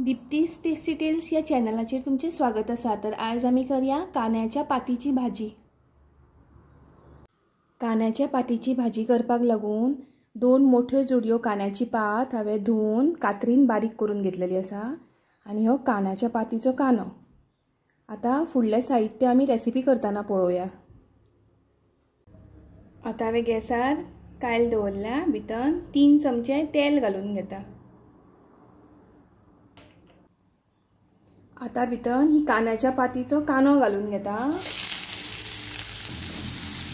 दीप्तीस tasty tales या चॅनलाचेर तुमचें स्वागत आसा। तर आज आमी करया कांद्याच्या पातीची भाजी। कांद्याच्या पातीची भाजी करपाक लागून दोन मोठ्यो जुडयो कांद्याची पात हांवें धुवन कातरीन बारीक करून घेतलेली आसा आनी हो कांद्याच्या पातीचो कांदो। आतां फुडलें साहित्य आमी रेसिपी करतना पळोवया। आतां हांवें गॅसार कायल दवरल्या, भितर 3 चमचे तेल घालून घेता। आता भितर ही कांद्याच्या पातीचो कांदो घालून घेता।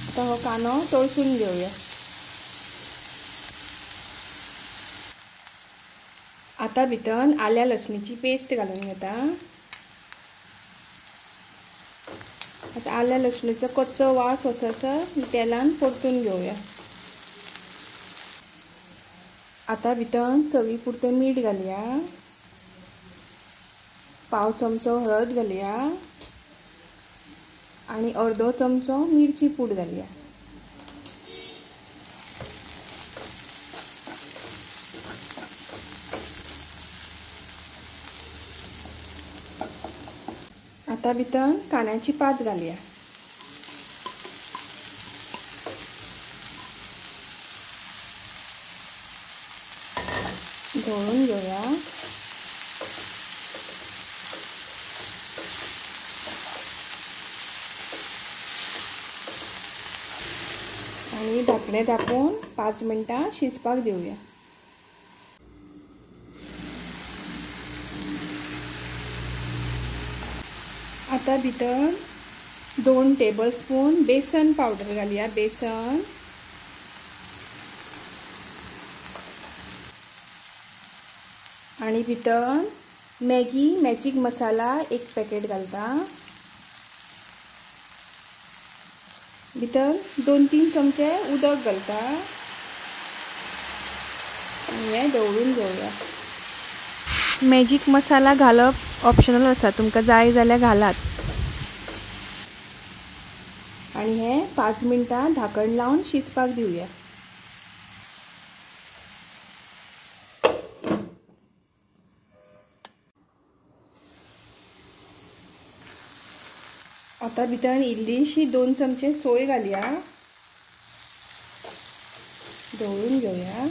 आता हो कांदो तळसून घेवया। आता भितर आल्या लसणीची पेस्ट घालून घेता। आता आल्या लसणीचो कच्चो वास वचसर तेलान परतून घेवया। आता भितर चवी पुरतें मीठ घालया, पाव चमचो हळद घालया आणि अर्दो चमचो मिरची पूड घालया। आता भितर कांद्याची पात घालया। घोळून घेवया। आणि धाकणे धापून 5 मिनटां शिजपाक दिवया। आता भितर 2 टेबलस्पून बेसन पावडर घालया। बेसन आणि भितर मॅगी मॅजिक मसाला 1 पॅकेट घालता। भितर 2-3 चमचे उदक घालता आनी हें दवरून घेवया। मॅजीक मसाला घालप ऑप्शनल आसा, तुमकां जाय जाल्यार घालात। आनी हें 5 मिनटां धाकण लावन शिजपाक दिवया। आता भितर इल्लीशी 2 चमचे सोय घालया, दवरून घेवया।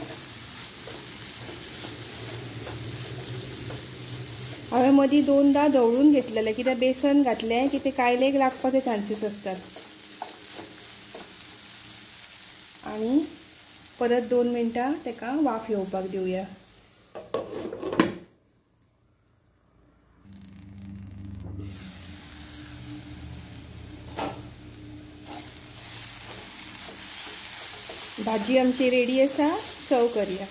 हांवें मदीं 2दा दवरून घेतलेलें कित्याक बेसन घातलें की ते कायलेक लागपाचे चान्सीस आसतात। आनी परत 2 मिनटां ताका वाफ येवपाक दिवया। भाजी आमची रेडी आसा, सर्व करया।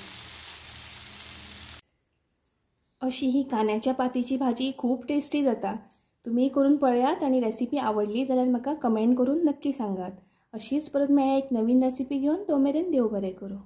अशी ही कांद्याच्या पातीची भाजी खूब टेस्टी जाता। तुमी करून पळयात आनी रेसिपी आवडली जाल्यार म्हाका कमेंट करून नक्की सांगात। अशीच परत मेळ्या एक नवीन रेसिपी घेवन, तो मेरेन देव बरें करूं।